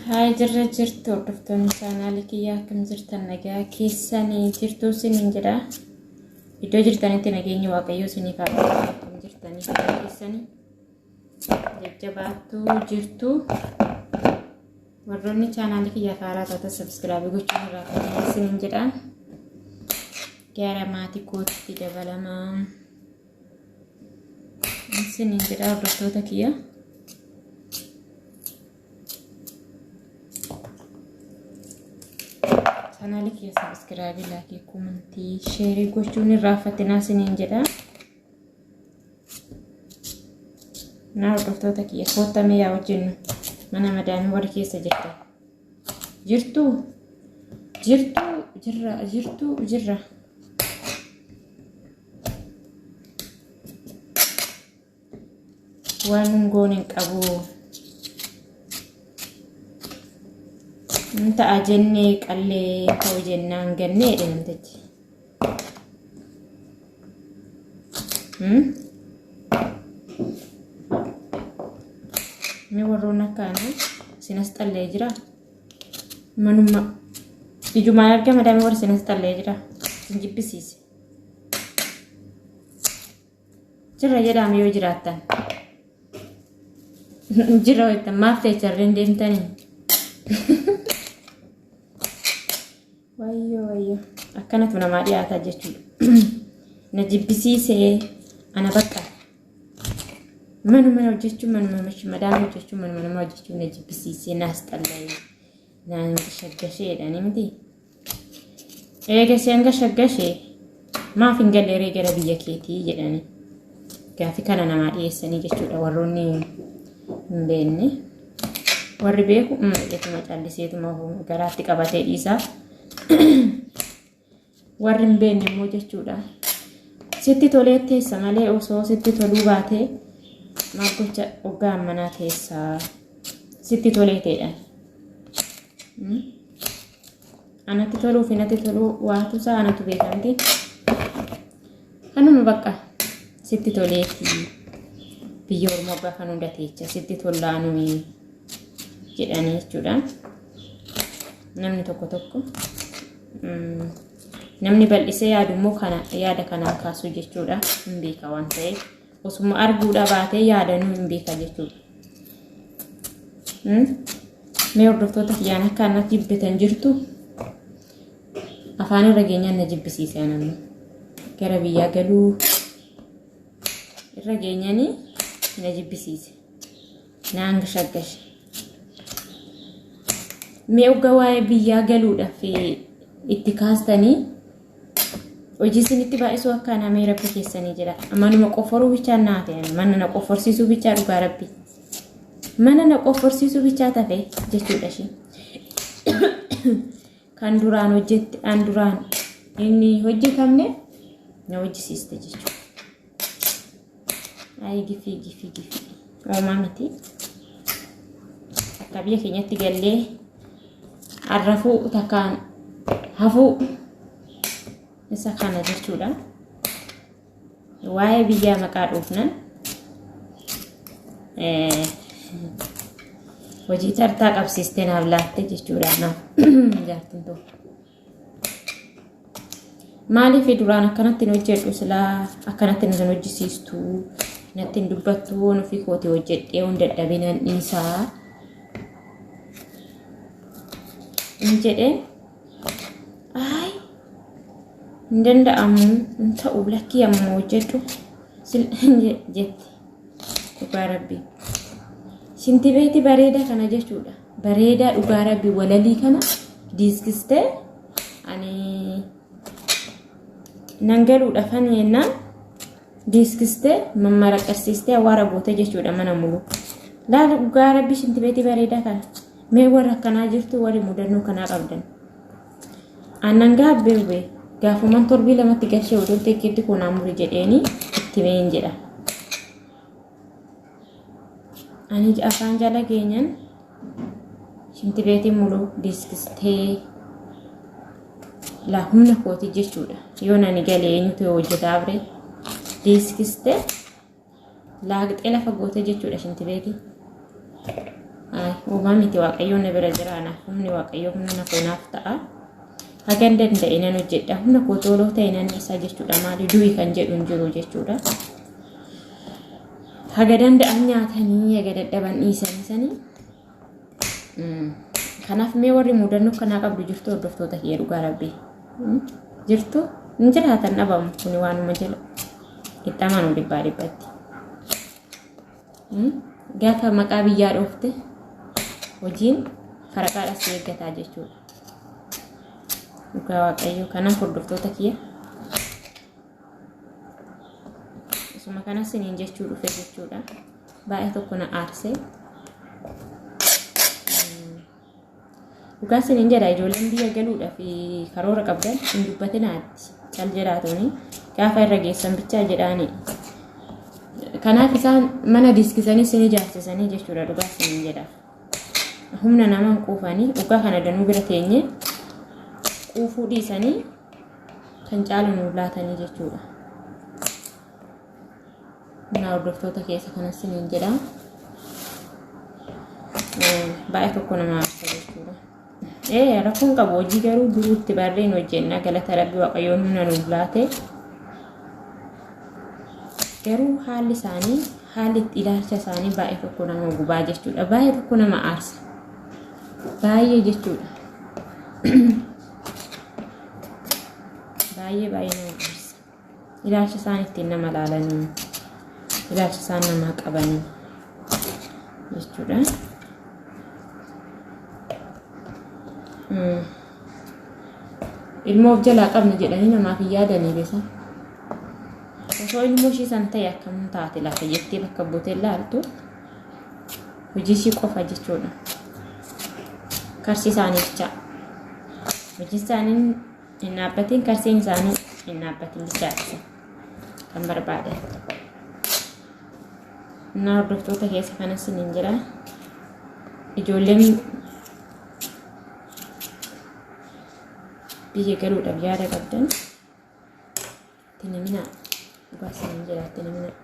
Haay jirra jirtu hordoftoonni chaanaalii kiyyaa akkam jirtan nagaa keessanii jirtuu isiniin jedha. Iddoo jirtanitti nageenyi Waaqayyoo isiniif haa ta'u. Akkam jirtanii nagaa keessanii jajjabaattuu jirtu. Warroonni chaanaalii kiyyaaf haaraa taatan sabskraabii gochuun irraa kan isiniin jedha. Gara maatii kootti dabalamaa. Isiniin jedha hordoftoota kiyya. Chaanaalii kiyya sabiskiraabii, laakii, komentii, sheerii gochuun irraa fatinaa isiniin jedha. Naa hordoftoota kiyya koottamee yaa hojjennu mana madaamii warri keessa jirtan. Jirtuu? Jirtuu? Jirra jirtuu jirra. Waan nun goone hin qabu. Hin ta'a jennee qallee ta'u jennaan gannee jedhe namtichi. Mee warroon akka anaa sinas xallee jira. Manuma ijumaan arga madaamii warri sinas xallee jira. Sin jibbisiise. Jirra jedhaame yoo jiraattan. Jirra jettan maaf teecharreen deemtanii? Wayyoo wayyoo akkanatu namaa dhiyaataa jechuudha. Na jibbisiisee ana bakka manuma hojjechuu manuma madaama hojjechuu manuma nama hojjechuu na jibbisiisee naas xallayee naan shaggashee jedhanii miti. Eega si hanga shaggashee maaf hin galle ree gara biyya keetii jedhanii gaaffii kana namaa dhiyeessanii jechuudha warroonni hin beekne. Warri beeku jedhetuma calliseetuma garaatti qabatee dhiisa. Warri hin beekne immoo jechuudha. Sitti tolee teessa malee osoo sitti toluu baatee maal gocha hoggaa ammanaa teessaa sitti tolee ta'edha. Anatti toluu fi natti toluu waatu isaa anatu beekamti. Kanuma bakka sitti toleeti biyya ormaa gaafa nu dateecha sitti tollaa nuyi jedhanii jechuudha. Namni tokko tokko namni bal'isee yaadu immoo kana yaada kanaan kaasuu jechuudha hin beeka waan ta'eef osuma arguudha baatee yaadanuu hin beeka jechuudha. Mee hordoftoota kiyyaan akka anna jibbitan jirtu afaan irra geenyaan na jibbisiise anamma gara biyyaa galuu irra geenyanii na jibbisiise naan gashaggashe. Mee ogga waa'ee biyyaa galuudhaaf itti kaastanii hojii isinitti baay'isuu akka anaa mee rabbi keessanii jira. Manuma qofforuu bichaa naa ta'e mana na qofforsiisuu bichaa dhugaa rabbi. Mana na qofforsiisuu bichaa tafe jechuudha ishee. Kan duraan hojjette an duraan inni hojjetamne na hojjisiiste jechuudha. Ayi gifii gifii gifii. Oomaa miti. Akka biyya keenyatti gallee arrafuu takkaan hafuu isa kana jechuudha. Waa'ee biyyaa maqaa dhoofnan hojii tartaa qabsiistee naaf laatte jechuudha naaf jaartiin tokko. Maaliif duraan akkanatti hin hojjedhu silaa akkanatti na hin hojjisiistu natti hin dubbattu waan ofii kootii hojjedhee waan dadhabee nan dhiisaa. Hin jedheen ayi hin danda'amu hin ta'u lakkii amma hojjedhu jetti dhugaa rabbii. Shintibeeti bareeda kana jechuudha. Bareedaa dhugaa rabbii walalii kana diiskistee ani nan galuudhaafan jennaan diiskistee mammaraqarsiistee awwaara goote jechuudha mana mulu. Laala dhugaa rabbii shintibeetii bareedaa kana. Mee warra akkanaa jirtu warri mudannoo kanaa qabdan. Aannan gaabbee hubee gaafuman torbii lamatti galchee odoon teekkeetti koo naa muri jedheeni itti meen jedha. Ani afaan jala geenyan shintibeetiin muluu diiskistee laa humna kooti jechuudha. Yoo nani galee eenyutu hojjetaa ture diiskistee laaqxee lafa goote jechuudha shintibeetii. Uumaa miti, Waaqayyoon na bira jira, anaaf humni Waaqayyoo humna na koonaaf ta'a. Hagan danda'e nan hojjedha, humna koo tooloo ta'e nan dhiisaa jechuudha. Maali, du'i kan jedhu hin jiru jechuudha. Haga danda'an nyaatanii, haga dadhaban dhiisanii sanii. Kanaaf mee warri mudannoo kanaa qabdu jirtu, hordoftoota kiyya, dhugaa Rabbii? Jirtu, hin jiraatan dhabamu, kuni waanuma jala itti amanu dhibbaa dhibbatti. Gaafa maqaa biyyaa dhoofte hojiin faraqaadhaas si eeggataa jechuudha. Dhugaa Waaqayyoo, kanaaf hordoftoota kiyya, isuma kanas siniin jechuu dhufe jechuudha. Baay'ee tokko na aarsee. Dhugaa siniin jedha, ijoolleen biyya galuudhaaf karoora qabdan hin dubbatinaatti, cal jedhaatuni, gaafa irra geessan bichaa jedhaani. Kanaaf isaan mana diiskisanii sin ijaarsisanii jechuudha, dhugaa siniin jedha. Humna nama hin quufanii, dhugaa kana danuu bira teenye quufuu dhiisanii kan caalu nuuf laatanii jechuudha. Humna hordoftoota keessa kanas siniin jedha. Baay'ee tokko nama aarsa jechuudha. Ee, rakkoon qabu, hojii garuu duruutti barreen hojjenna, galata Rabbi, Waaqayyoon humna nuuf laate. Garuu haalli isaanii, haalli itti ilaalcha isaanii baay'ee tokko nama gubaa jechuudha. Baay'ee tokko nama aarsa. Baay'ee jechuudha. Baay'ee baay'ee nama aarsa. Ilaalcha isaan ittiin nama ilaalanii, ilaalcha isaan namaa qabanii jechuudha. Ilmoo of jalaa qabna jedhanii namaaf hin yaadanii beesa. Osoo ilmoo ishii san ta'e akkam taate laata jettee bakka buutee ilaaltu, hojii ishii qofa jechuudha. Karsi isaanii bicha. Hojii isaanii hin dhaabbatin, karsiin isaanii hin dhaabbatin bichaadha kan barbaadan. Innaa hordoftoota keessa kanas hin jira. Ijoolleen biyya galuudhaaf yaada qabdan itti naminaa, dhugaa isin jira, itti naminaa.